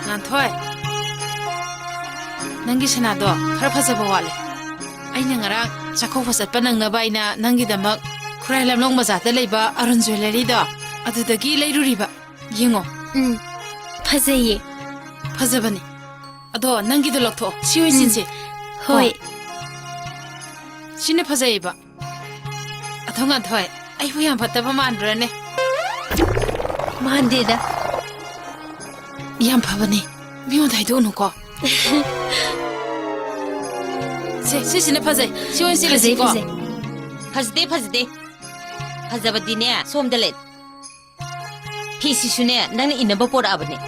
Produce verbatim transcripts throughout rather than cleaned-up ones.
ꯉꯥꯟꯊꯣꯏ, ꯅꯪꯒꯤ ꯁꯅꯥꯗꯣ ꯈꯔ ꯐꯖꯕ ꯋꯥꯠꯂꯦ꯫ ꯑꯩꯅ ꯉꯔꯥꯡ ꯆꯥꯛꯀꯧꯕ ꯆꯠꯄ ꯅꯪꯅꯕ ꯑꯩꯅ ꯅꯪꯒꯤꯗꯃꯛ ꯈꯨꯔꯥꯏ ꯂꯝꯂꯣꯡ ꯕꯖꯥꯔꯗ ꯂꯩꯕ ꯑꯔꯨꯟ ꯖ꯭ꯋꯦꯂꯔꯤꯗꯣ, ꯑꯗꯨꯗꯒꯤ ꯂꯩꯔꯨꯔꯤꯕ꯫ ꯌꯦꯡꯉꯣ꯫ ꯎꯝ, ꯐꯖꯩꯌꯦ꯫ ꯐꯖꯕꯅꯤ꯫ ꯑꯗꯣ ꯅꯪꯒꯤꯗꯣ ꯂꯧꯊꯣꯛꯑꯣ꯫ ꯁꯤ ꯑꯣꯏꯅ ꯎꯝ꯫ ꯆꯤꯟꯁꯤ꯫ ꯍꯣꯏ꯫ ꯀꯣ? ꯁꯤꯅ ꯐꯖꯩꯌꯦꯕ꯫ ꯑꯗꯣ ꯉꯥꯟꯊꯣꯏ, ꯑꯩꯕꯨ ꯌꯥꯝ ꯐꯠꯇꯕ ꯃꯥꯟꯕ꯭ꯔꯥꯅꯦ? ꯃꯥꯟꯗꯦꯗ꯫ ꯌꯥꯝ ꯐꯕꯅꯦ꯫ ꯃꯤꯉꯣꯟꯗ ꯍꯥꯏꯗꯣꯛꯎꯅꯨꯀꯣ꯫ ꯁꯦ, ꯁꯤꯁꯤꯅ ꯐꯖꯩ꯫ ꯁꯤ ꯑꯣꯏꯅ ꯐꯖꯩ, ꯆꯤꯜꯂꯁꯤꯀꯣ꯫ ꯐꯖꯩ꯫ ꯐꯖꯗꯦ, ꯐꯖꯗꯦ꯫ ꯐꯖꯕꯗꯤꯅꯦ, ꯁꯣꯝꯗ ꯂꯩ꯫ ꯐꯤꯁꯤꯁꯨꯅꯦ, ꯅꯪꯅ ꯏꯟꯅꯕ ꯄꯣꯔꯛꯑꯕꯅꯦ꯫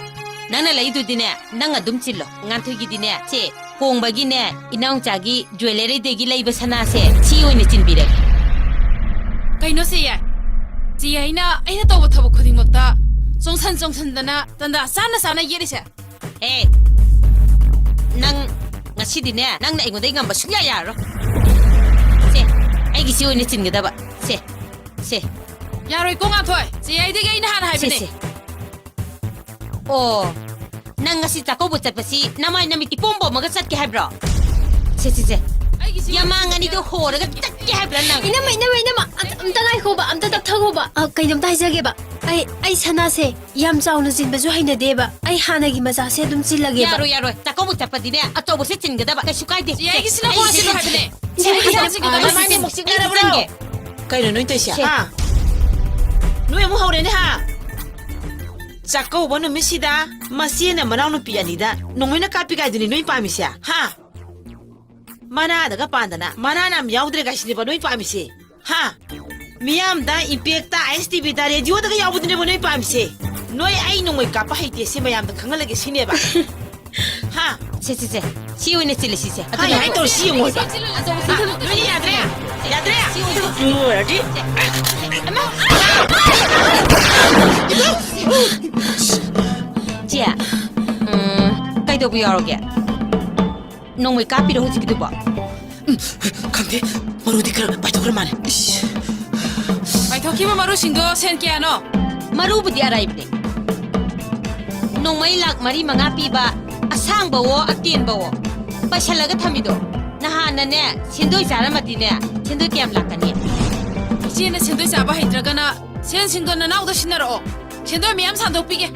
ꯅꯪꯅ ꯂꯩꯗꯨꯗꯤꯅꯦ, ꯅꯪ ꯑꯗꯨꯝ ꯆꯤꯜꯂꯣ꯫ ꯉꯥꯟꯊꯣꯏꯒꯤꯗꯤꯅꯦ, ꯁꯦ, ꯀꯣꯡꯕꯒꯤꯅꯦ, ꯏꯅꯥꯎꯆꯥꯒꯤ ꯖ꯭ꯋꯦꯂꯔꯤꯗꯒꯤ ꯂꯩꯕ ꯁꯅꯥꯁꯦ, ꯁꯤ ꯑꯣꯏꯅ ꯆꯤꯟꯕꯤꯔꯒꯦ꯫ ꯀꯩꯅꯣ ꯁꯦ ꯌꯥꯏ? ꯆꯦ ꯌꯥꯏꯅ ꯑꯩꯅ ꯇꯧꯕ ꯊꯕꯛ ꯈꯨꯗꯤꯡꯃꯛꯇ ꯆꯣꯡꯁꯟ ꯆꯣꯡꯁꯟꯗꯅ ꯇꯟꯖꯥ ꯆꯥꯅ ꯆꯥꯅ ꯌꯦꯠꯂꯤꯁꯦ? ꯍꯦ, ꯅꯪ ꯉꯁꯤꯗꯤꯅꯦ, ꯅꯪꯅ ꯑꯩꯉꯣꯟꯗ ꯉꯝꯕ ꯁꯨꯡꯌꯥ ꯌꯥꯔꯔꯣꯏ꯫ ꯁꯦ, ꯑꯩꯒꯤ ꯁꯤ ꯑꯣꯏꯅ ꯆꯤꯟꯒꯗꯕ꯫ ꯁꯦ, ꯁꯦ꯫ ꯌꯥꯔꯣꯏꯀꯣ, ꯉꯥꯟꯊꯣꯏ꯫ ꯆꯦ ꯌꯥꯏꯗꯒꯤ ꯑꯩꯅ ꯍꯥꯟꯅ ꯁꯦ, ꯍꯥꯏꯕꯅꯦ꯫ ꯁꯦ꯫ ꯑꯣ, ꯅꯪ ꯉꯁꯤ ꯆꯥꯛꯀꯧꯕ ꯆꯠꯄꯁꯤ ꯅꯃꯥꯏ ꯅꯃꯤꯠ ꯏꯄꯣꯝ ꯄꯣꯝꯃꯒ ꯆꯠꯀꯦ ꯍꯥꯏꯕ꯭ꯔꯣ? ꯁꯦ, ꯁꯦ, ꯁꯦ꯫ ꯑꯩꯒꯤꯁꯤ ꯌꯥꯃꯥꯡ ꯑꯅꯤꯗꯣ ꯍꯣꯔꯒ ꯆꯠꯀꯦ ꯍꯥꯏꯕ꯭ꯔꯥ ꯅꯪ? ꯏꯅꯝꯃ, ꯏꯅꯝꯃ, ꯏꯅꯝꯃ, ꯑꯝꯇ, ꯑꯝꯇ ꯉꯥꯏꯈꯣꯕ, ꯑꯝꯇ ꯇꯞꯊꯈꯣꯕ꯫ ꯑ, ꯀꯩꯅꯣꯝꯇ ꯍꯥꯏꯖꯒꯦꯕ꯫ ꯑꯩ, ꯑꯩ ꯁꯅꯥꯁꯦ ꯌꯥꯝ ꯆꯥꯎꯅ ꯆꯤꯟꯕꯁꯨ ꯍꯩꯅꯗꯦꯕ꯫ ꯑꯩ ꯍꯥꯟꯅꯒꯤ ꯃꯆꯥꯁꯦ ꯑꯗꯨꯝ ꯆꯤꯜꯂꯒꯦꯕ꯫ ꯌꯥꯔꯣꯏ, ꯌꯥꯔꯣꯏ꯫ ꯆꯥꯛꯀꯧꯕ ꯆꯠꯄꯗꯤꯅꯦ, ꯑꯆꯧꯕꯁꯦ ꯆꯤꯟꯒꯗꯕ꯫ ꯀꯩꯁꯨ ꯀꯥꯏꯗꯦ꯫ ꯆꯦ, ꯑꯩꯒꯤꯁꯤꯅ ꯁꯦ, ꯀꯣꯟꯁꯤꯜꯂꯨ ꯑꯩꯒꯤꯁꯦ ꯍꯥꯏꯕꯅꯦ꯫ ꯆꯤꯟꯒꯦ꯫ ꯁꯦ, ꯑꯩꯒꯤꯁꯦ ꯆꯤꯟꯒꯦ꯫ ꯑꯩꯒꯤꯁꯦ ꯆꯤꯟꯒꯦ꯫ ꯃꯥꯅꯦ, ꯑꯃꯨꯛ ꯆꯤꯟꯅꯔꯕ꯭ꯔꯣ? ꯆꯤꯟꯒꯦ꯫ ꯀꯩꯅꯣ ꯅꯣꯏ ꯇꯧꯏꯁꯦ? ꯁꯦ꯫ ꯍꯥ? ꯅꯣꯏ ꯑꯃꯨꯛ ꯍꯧꯔꯦꯅꯦ, ꯍꯥ? ꯆꯥꯛꯀꯧꯕ ꯅꯨꯃꯤꯠꯁꯤꯗ ꯃꯆꯦꯅ ꯃꯅꯥꯎꯅꯨꯄꯤ ꯑꯅꯤꯗ ꯅꯣꯡꯃꯩꯅ ꯀꯥꯞꯄꯤ ꯀꯥꯏꯗꯨꯅꯤ ꯅꯣꯏ ꯄꯥꯝꯃꯤꯁꯦ? ꯍꯥ? ꯃꯅꯥꯗꯒ ꯄꯥꯟꯗꯅ ꯃꯅꯥꯅ ꯌꯥꯝ ꯌꯥꯎꯗ꯭ꯔꯦ ꯀꯥꯏꯁꯤꯅꯦꯕ ꯅꯣꯏ ꯄꯥꯝꯃꯤꯁꯦ? ꯍꯥ? ꯃꯤꯌꯥꯝꯗ, ꯏꯝꯄꯦꯛꯇ, ꯑꯥꯏ ꯑꯦꯁ ꯇꯤ ꯚꯤꯗ, ꯔꯦꯗꯤꯑꯣꯗꯒ ꯌꯥꯎꯕꯗꯨꯅꯦꯕ ꯅꯣꯏ ꯄꯥꯝꯃꯤꯁꯦ? ꯅꯣꯏ ꯑꯩ ꯅꯣꯡꯃꯩ ꯀꯥꯞꯄ ꯍꯩꯇꯦ ꯁꯤ ꯃꯌꯥꯝꯗ ꯈꯪꯍꯜꯂꯒꯦ ꯁꯤꯅꯦꯕ? ꯍꯥ? ꯁꯦ, ꯁꯦ, ꯁꯦ꯫ ꯁꯤ ꯑꯣꯏꯅ ꯆꯤꯜꯂꯁꯤꯁꯦ꯫ ꯍꯥ, ꯑꯗꯨꯅ ꯌꯥꯏ ꯇꯧꯔꯤ, ꯁꯤ ꯌꯦꯡꯉꯣ ꯍꯥꯏꯕ꯫ ꯍꯥ? ꯅꯣꯏ ꯌꯥꯗ꯭ꯔꯦ? ꯌꯥꯗ꯭ꯔꯦ? ꯁꯤ ꯑꯣꯏꯅ ꯂꯣꯏꯔꯗꯤ꯫ ꯆꯦ, ꯎꯝ, ꯀꯩꯗꯧꯕ ꯌꯥꯎꯔꯒꯦ? ꯅꯣꯡꯃꯩ ꯀꯥꯞꯄꯤꯔꯣ ꯍꯧꯖꯤꯛꯀꯤꯗꯨꯕꯣ? ꯎꯝ, ꯈꯪꯗꯦ, ꯃꯔꯨꯗꯤ ꯈꯔ ꯄꯥꯏꯊꯣꯛꯈ꯭ꯔ ꯃꯥꯜꯂꯦ꯫ ꯏꯁ꯫ ꯄꯥꯏꯊꯣꯛꯈꯤꯕ ꯃꯔꯨꯁꯤꯡꯗꯣ ꯁꯦꯟ ꯀꯌꯥꯅꯣ? ꯃꯔꯨꯕꯨꯗꯤ ꯑꯔꯥꯏꯕꯅꯦ꯫ ꯅꯣꯡꯃꯩ ꯂꯥꯛ ꯃꯔꯤ ꯃꯉꯥ ꯄꯤꯕ, ꯑꯁꯥꯡꯕꯋꯣ ꯑꯇꯦꯟꯕꯋꯣ ꯄꯩꯁꯜꯂꯒ ꯊꯝꯃꯤꯗꯣ? ꯅꯍꯥꯟꯅꯅꯦ ꯁꯦꯟꯗꯣꯏ ꯆꯥꯔꯝꯃꯗꯤꯅꯦ, ꯁꯦꯟꯗꯣꯏ ꯀꯌꯥꯝ ꯂꯥꯛꯀꯅꯤ? ꯏꯆꯦꯅ ꯁꯦꯟꯗꯣꯏ ꯆꯥꯕ ꯍꯩꯇ꯭ꯔꯒꯅ ꯁꯦꯟꯁꯤꯡꯗꯣ ꯅꯅꯥꯎꯗ ꯁꯤꯟꯅꯔꯛꯑꯣ꯫ ꯁꯦꯟꯗꯣꯏ ꯃꯌꯥꯝ ꯁꯥꯟꯗꯣꯛꯄꯤꯒꯦ꯫